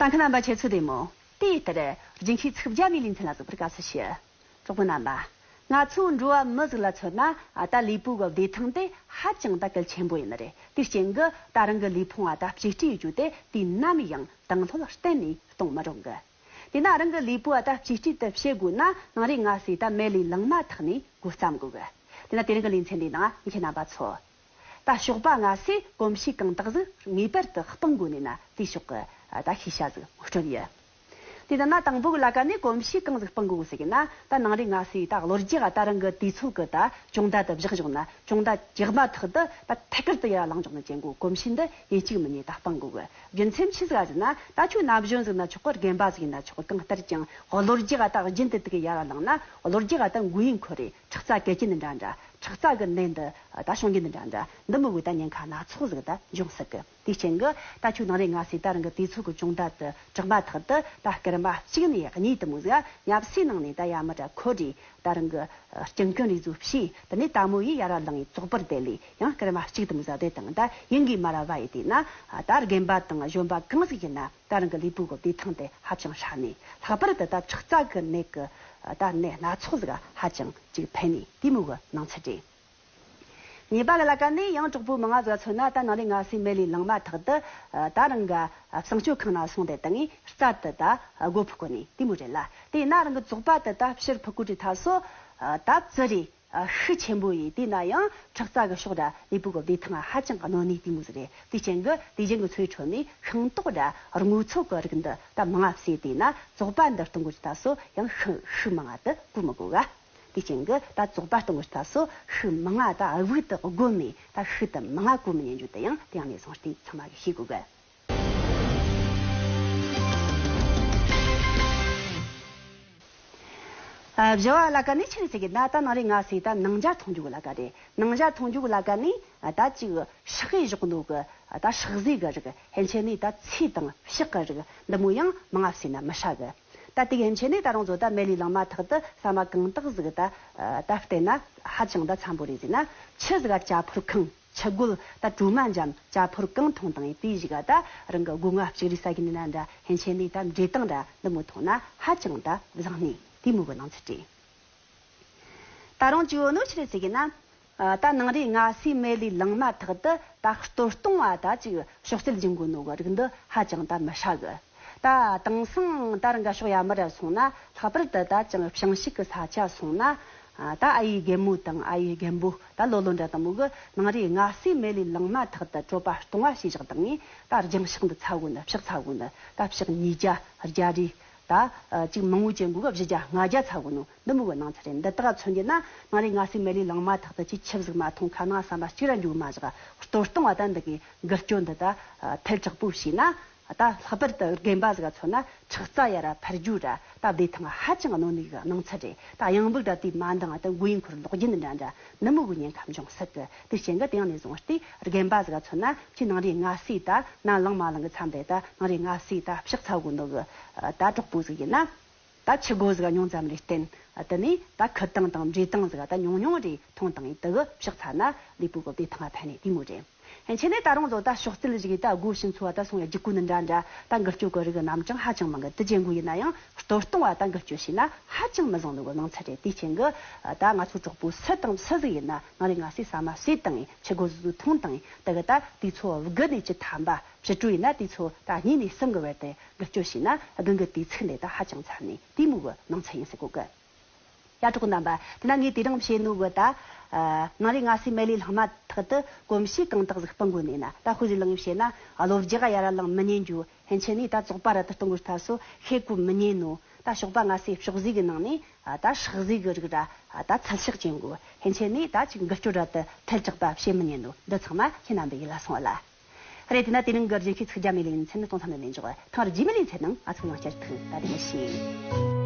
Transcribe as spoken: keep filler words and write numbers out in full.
ལྟ་མཁན་རྣམ་པ་ཁྱེད་ཚོ་བདེ་མོ། དེ་ལྟར་རྒྱུན་ཤེས་ཚིག་བརྒྱ་མའི་ལེ་ཚན་ལ་གཟིགས་པར་དགའ་བསུ་ཞུ། གྲོགས་པོ་རྣམ་པ། ང་ཚོ་འགྲོ་བ་མི་ཟིག་ལ་མཚོན་ན། ཨ། ད་ལུས་པོ་གི་བདེ་ཐང་དེ་ཧ་ཅང་ད་གལ་ཆེན་པོ་ཡིན་ནི་རེད། དེའི་རྐྱེན་གྱིས་ད་རང་གི་ལུས་ཕུང་བ་ད་གཅེས་སྤྲས་ཡོད་རྒྱུ་དེ་དུས་ནམ་ཡང་དང་ལྷོད་གཏན་ནས་གཏོང་མི་རུང་གི། དེས་ན་རང་གི་ལུས་པོ་བ་ད་གཅེས་སྤྲས་དེ་བྱེད་དགོས་ན། ནངས་རེ་སྔ་སེ་ད་མལ་ལས་ལངས་མ་ཐག་ནས་འགོ་བརྩམ་དགོས་གི། དེས་ན་དེ་རིང་གི་ལེ་ཚན་འདིའི་ནང་ཁྱེད་རྣམ་པ་ཚོ། ད་ཞོགས་པ་སྔ་སེ་གོམས་གཤིས་གང་དག་ཟིག་ངེས་པར་དུ་སྤང་དགོས་ནས་ན། དེའི་ཕྱོགས་ཀྱི་ད་ཤེས་བྱ་ཟིག་སྤྲོད་ཡོད། དེ་ལྟ་ན་དང་པོ་གི་ལ་ཀ་ནས་གོམས་གཤིས་གང་ཟིག་སྤང་དགོས་ཟེར་གི་ན། ད་ནངས་རེ་སྔ་སེ་ད་གློ་རྒྱག་ད་རང་གི་དུས་ཚོད་ཀྱི་ད་ཅོང་བརྡ་དེ་བཞག་བཞག་ན། ཅོང་བརྡ་རྒྱག་མ་ཐག་ཏུ་ད་ཐད་ཀར་དུ་ཡར་ལངས་འཇོག་ནི་ཅན་གོ། གོམས་གཤིས་འདི་ཡིན་གཅིག་མིན་གཉིས་ད་སྤང་དགོས་གི། རྒྱུ་མཚན་ཆི་ཟིག་ཟེར་ན། ད་ཁྱོད་ན་གཞོན་ཟིག་ན་ཆོག་གི། རྒན་པ་ཟིག་ཡིན་ན་ཆོག་གི། གང་ལྟར་ཀྱང་གློ་རྒྱག་ད་རྒྱུན་དུ་དེ་གི་ཡར་ལངས་ན། གློ་རྒྱག་ད་མགོ་ཡིན་ཁོ་རེ། ཁྲག་རྩ་གས་ཀྱི་འདི་འདྲ་འདྲ། ཁྲག་རྩ་གི་ནད་འདི་ད་བྱུང་གི་འདི་འདྲ་འདྲ། འདི་མོ་གི་ད་ཉེན་ཁ་སྣ་ཚོགས་ཟིག་ད་འབྱུང་སྲིད་གི། དེའི་རྐྱེན་གྱིས་ད་ཁྱོད་ནངས་རེ་སྔ་སེ་ད་རང་གི་དུས་ཚོད་ཀྱི་ཅོང་བརྡ་དེ་གྲགས་མ་ཐག་ཏུ། ད་སྐར་མ་གཅིག་ནས་གཉིས་དེ་མོ་ཟིག་ཉབ་སའི་ནང་ནས་ད་ཡར་མར་འཁོར་རེ། ད་རང་གི་སྤྱང་ཀི་རེ་ཟོ་བྱས། དེ་ནས་ད་མོ་ཡི་ཡར་ལངས་ཡི་བཙོག་པར་བསྡད་ལས་ཡང་སྐར་མ་གཅིག་དེ་མོ་ཟིག་བསྡད་དང་། ད་ཡིན་གི་མར་ར་བ་ཡི་དེ་ན། ད་རྒན་པ་དང་གཞོན་པ་གང་ཟིག་ཡིན་ན། ད་རང་གི་ལུས་པོ་གི་བདེ་ཐང་དེ་ཧ་ཅང་ཧྲ་ནས། ལྷག་པར་དུ་ད་ཁྲག་རྩ་གི་ནད་གི་ད་ནད་སྣ་ཚོགས་ཟིག་ཧ་ཅང་ཅིག་ཕན་ནས། དེ་མོ་གི་སྣང་ཚུལ་རེད། ཉེས་པ་གི་ལ་ཀ་ནས་ཡང་གྲོགས་པོ་མང་ང་ཟིག་མཚོན་ན། ད་ནངས་རེ་སྔ་སེ་མལ་ལས་ལངས་མ་ཐག་ཏུ་ད་རང་ག་གསང་སྤྱོད་ཁང་ན་སོང་སྟེ་དང་རྩ་དེ་ད་སྒོ་ཕུག་གོ་ནས། དེ་མོ་རེད་ལ། དེས་ན་རང་གི་བཙོག་པ་དེ་ད་ཕྱིར་ཕུག་གོ་དུས་ད་སོ་ད་ཙི་རེ། ཨ། ཤུགས་ཆེན་པོ་ཡིས། དེས་ན་ཡང་ཁྲག་རྩ་གི་ཕྱོགས་ར་ལུས་པོ་གི་བདེ་ཐང་ཧ་ཅང་གི་གནོད་ནུས་དེ་མོ་ཟིག་རེད། དེའི་རྐྱེན་གྱིས་དེ་ཅན་གྱི་ཚོའི་ཁྲོད་ནས་ཤིང་ཏོག་ར་རྔུལ་ཚོགས་གི་རིགས་འདི་ད་མང་ང་བཟས། དེས་ན་བཙོག་པ་འདི་གཏོང་དགོས་ད་སོ་ཡང་ཤུགས་ཤུགས་མང་ང་དེ་བཀོལ་མི་དགོས་ག། དེའི་རྐྱེན་གྱིས་ད་བཙོག་པ་གཏོང་དགོས་ད་སོ་ཤུགས་མང་ང་ད་དབུགས་དེ་བཀོལ་ནས། ད་ཤུགས་དེ་མང་ང་བཀོལ་མི་ཉན་རྒྱུ་དེ་ཡང་དེ་ཡང་ནས་བཟུང་སྟེ་ཚང་མ་གིས་ཤེས་དགོས་གི། ཨ། བཞི་བ་ལ་ཀ་ནས་ཆི་རེད་ཟེར་གི་ན། ད་ནངས་རེ་སྔ་སེ་ད་ནང་ཇ་འཐུང་རྒྱུ་གི་ལ་ཀ་རེད། ནང་ཇ་འཐུང་རྒྱུ་གི་ལ་ཀ་ནས། ཨ། ད་ཅིག་ཕྱག་གིས་བཞག་ནོ་གི་ད་ཕྱག་ཟས་གི་རིགས། ཕན་ཆད་ནས་ད་ཚོས་དང་ཕྱག་གི་རིགས་འདི་མོ་ཡང་མང་ང་བཟས་ན་མི་ཧྲ་གི། ད་དེ་གི་ཕན་ཆད་ནས་ད་རང་ཚོ་ད་མལ་ལས་ལངས་མ་ཐག་ཏུ་ཟ་མ་གང་དག་ཟིག་ད་ད་བསྟེན་ན་ཧ་ཅང་ད་འཚམ་པོ་རེད་ཟེར་ན། ཆུ་ཟིག་ག་ཇ་ཕོར་གང་། ཆུ་གོལ་ད་གྲོ་མ་འཇམ་ཇ་ཕོར་གང་འཐུང་དང་ཡིན། དེའི་གཞུག་ག་ད་རང་གི་སྒོ་ང་ལྕགས་རི་ཟ་གི་ནི་འདྲ་འདྲ། ཕན་ཆད་ནས་ད་འབྲས་དང་འདྲ་འདི་མོ་འཐུང་ན་ཧ་ཅང་ད་བཟང་ནི་དེ་མོ་གི་སྣང་ཚུལ་རེད། ད་རུང་གཅིག་ཡོད་ནོ་ཆི་རེད་ཟེར་གི་ན། ཨ། ད་ནངས་རེ་སྔ་སེ་མལ་ལས་ལངས་མ་ཐག་ཏུ་ད་གཏོར་བརྡུང་བ་ད་ཅིག་ཕྱོགས་བསྐྱེད་སྦྱིན་དགོས་ནོ་གི་རིགས་འདི་ཧ་ཅང་ད་མི་ཧྲ་གི། ད་དེང་སང་ད་རང་ག་ཕྱོགས་ཡར་མར་ར་སོང་ན། ལྷག་པར་དུ་ད་ཅང་བྱང་ཕྱུག་གི་ས་ཆ་སོང་ན། ཨ། ད་ཨ་ཡེ་རྒན་མོ་དང་ཨ་ཡེ་རྒན་པོ་ད་ལོ་ལོན་འདྲ་དེ་མོ་གིས་ནངས་རེ་སྔ་སེ་མལ་ལས་ལངས་མ་ཐག་ཏུ་གྲོད་པ་བརྡུང་བ་བྱས་བཞག་དང་ངས་ད་རྒྱང་ཕྱག་འདི་ཚ་བོ་ནི། ཕྱག་ཚ་བོ་ནི། ད་ཕྱག་ཉིས་བརྒྱ་བརྒྱ་རེ། ད་ཅིག་མང་བོ་ཅན་གོ་གི་བཞི་བརྒྱ་ལྔ་བརྒྱ་ཚ་བོ་ནོ། འདི་མོ་གི་སྣང་ཚུལ་རེད། འདི་དག་མཚོན་རྒྱུ་ན། ནངས་རེ་སྔ་སེ་མལ་ལས་ལངས་མ་ཐག་ཏུ་ཅིག་ཆུ་ཟིག་མ་འཐུང་། ཁ་ནང་ཟ་མ་གཅིག་ར་འཇུག་མ་བཞག་གཏོར་བརྡུང་བ་ད་འདི་གི་འགུལ་སྐྱོད་འདི་ད་ཐལ་དྲག་པོ་བྱས་ན། ད་ལྷག་པར་དུ་རྒན་པ་ཟིག་ག་མཚོན་ན་ཁྲག་རྩ་ཡར་ར་འཕར་རྒྱུ་ར། ད་བདེ་ཐང་ཧ་ཅང་གནོད་ནུས་གི་སྣང་ཚུལ་རེད། ད་གཡང་འབུག་ར་དེ་མ་འདང་ད་མགོ་ཡིན་ཁོར་ལོག་རྒྱུ་འདི་འདྲ་འདྲ་འདི་མོ་གི་ཉེན་ཁ་འབྱུང་སྲིད་གི། དེ་རྐྱེན་གིས་དེ་ཡང་ནས་བཟུང་སྟེ་རྒན་པ་ཟིག་ག་མཚོན་ན། ཁྱེད་ནངས་རེ་སྔ་སེ་ད་ན་ལངས་མ་ལངས་གི་མཚམས་དེ། ད་ནངས་རེ་སྔ་སེ་ད་ཕྱག་ཚ་བོ་ནོ་གི་ད་གྲོགས་པོ་ཟིག་ཡིན་ན། ད་ཆུ་གོལ་ཟིག་ཉུང་ཙམ་རེ་བསྟེན། དེ་ནས་ད་ཁུ་དང་དང་འབྲས་དང་ཟིག་ད་ཉུང་ཉུང་རེ་འཐུང་དང་ཡིན། དེ་གིས་ཕྱག་ཚ་ན་ལུས་པོ་གི་བདེ་ཐང་ཕན་ནི་དེ་མོ་རེད། ཕན་ཆད་ནས་ད་རུང་ཚོ་ད་ཕྱོགས་བསྐྱེད་བཞུགས་ད་སྒོ་ཕྱི་ཚོ་བ་ད་སོང་ཡ་རྒྱུ་ཀུན་ནི་འདྲ་འདྲ། ད་འགུལ་སྐྱོད་གི་རིགས་རྣམ་གྲངས་ཧ་ཅང་མང་གི། དེ་ཅན་གོ་ཡིན་ན་ཡང་གཏོར་བརྡུང་བ་ད་འགུལ་སྐྱོད་བྱས་ན་ཧ་ཅང་མི་བཟང་ནོ་གི་སྣང་ཚུལ་རེད། དེའི་རྐྱེན་གིས་ད་ང་ཚོ་གྲོགས་པོ་སུ་དང་སུ་ཟིག་ཡིན་ན། ནངས་རེ་སྔ་སེ་ཟ་མ་བཟས་དང་ཡིན། ཆུ་གོལ་ཟིག་འཐུང་དང་ཡིན། དེ་གིས་ད་དུས་ཚོད་དགུ་ནས་བཅུ་ཐམ་པ། ཕྱི་དྲོ་ཡིན་ན་དུས་ཚོད་ད་གཉིས་ནས་གསུམ་གི་བར་དེ་འགུལ་སྐྱོད་བྱས་ན་དགུན་གི་དུས་ཚིགས་འདི་ད་ཧ་ཅང་འཚམ་ནི་དེ་མོ་གི་སྣང་ཚུལ་ཡིན་ཟེར་གོ་གི། ཡ། གྲོགས་རྣམ་པ། དེ་ན་ངས་དེ་རིང་བཤད་ནོ་གི་ད། ཨ། ནངས་རེ་སྔ་སེ་མལ་ལས་ལངས་མ་ཐག་ཏུ་གོམས་གཤིས་གང་དག་ཟིག་སྤང་དགོས་ནས་ན། ད་དཔེ་ཟིག་ལ་ངས་བཤད་ན། གློ་རྒྱག་ཡར་ར་ལངས་མི་ཉན་རྒྱུ། ཕན་ཆད་ནས་ད་བཙོག་པ་ར་དེ་གཏོང་དགོས་ད་སོ་ཤེད་གོ་མི་ཉན་ནོ། ད་ཞོགས་པ་སྔ་སེ་ཕྱག་ཟས་གི་ནང་ནས། ཨ། ད་ཕྱག་ཟས་གི་རིགས་ར། ཨ། ད་ཚལ་ཤག་ཅན་གོ། ཕན་ཆད་ནས་ད་ཅིག་འགུལ་སྐྱོད་ར་དེ་ཐལ་དྲགས་པ་བྱེད་མི་ཉན་ནོ། འདི་ཚང་མ་ཁྱེད་རྣམ་པའི་ཡིད་ལ་སོང་བ་ལ། རེད། དེ་ན་དེ་རིང་གི་རྒྱུན་ཤེས་ཚིག་བརྒྱ་མའི་ལེ་ཚན་ནི་གཏོང་མཚམས་ལ་ལེན་འཇོག་ཐེངས་རྗེས་མའི་ལེ་ཚན་ནང་ང་ཚོ་ཡང་བསྐྱར་ཐུག་ད་དེ་ནས་ཤེས།